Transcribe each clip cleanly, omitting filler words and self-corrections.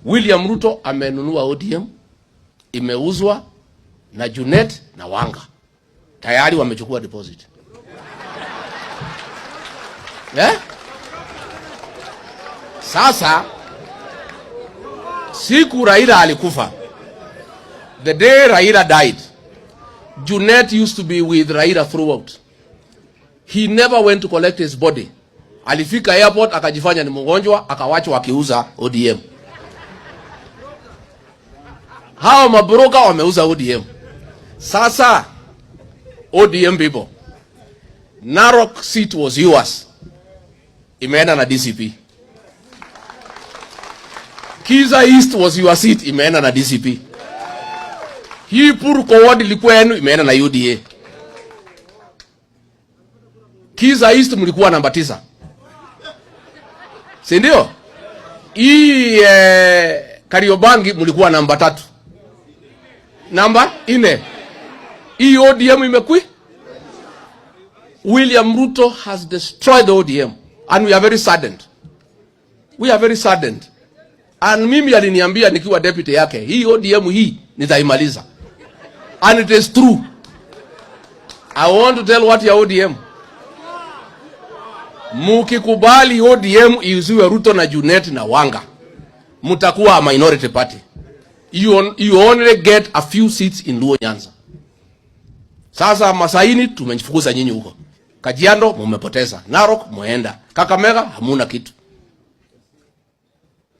William Ruto amenunua ODM, imeuzwa na Junet na Wanga, tayari wamechukua deposit, eh? Sasa siku Raila alikufa, the day Raila died, Junet used to be with Raila throughout. He never went to collect his body. Alifika airport akajifanya ni mgonjwa, akawachwa akiuza ODM. Hao mabroka wameuza ODM. Sasa ODM people, Narok seat was yours, imeenda na DCP. Kisa East was your seat, imeenda na DCP. Hii Purko ward ilikuwa yenu, imeenda na UDA. Kisa East mlikuwa namba 9, si ndio? Hii Kariobangi mlikuwa namba 3, namba 4. Hii ODM imekwi. William Ruto has destroyed the ODM and we are very saddened. We are very saddened. And mimi aliniambia nikiwa deputy yake, hii ODM hii nitaimaliza. And it is true. I want to tell what ya ODM. Mukikubali ODM iuziwe Ruto na Junet na Wanga, mutakuwa a minority party. You only get a few seats in Luo Nyanza. Sasa Masaini tumefukuza nyinyi huko. Kajiado mumepoteza. Narok muenda. Kakamega hamuna kitu.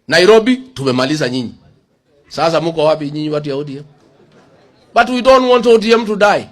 Nairobi tumemaliza nyinyi. Sasa muko wapi nyinyi watu ya ODM? But we don't want ODM to die.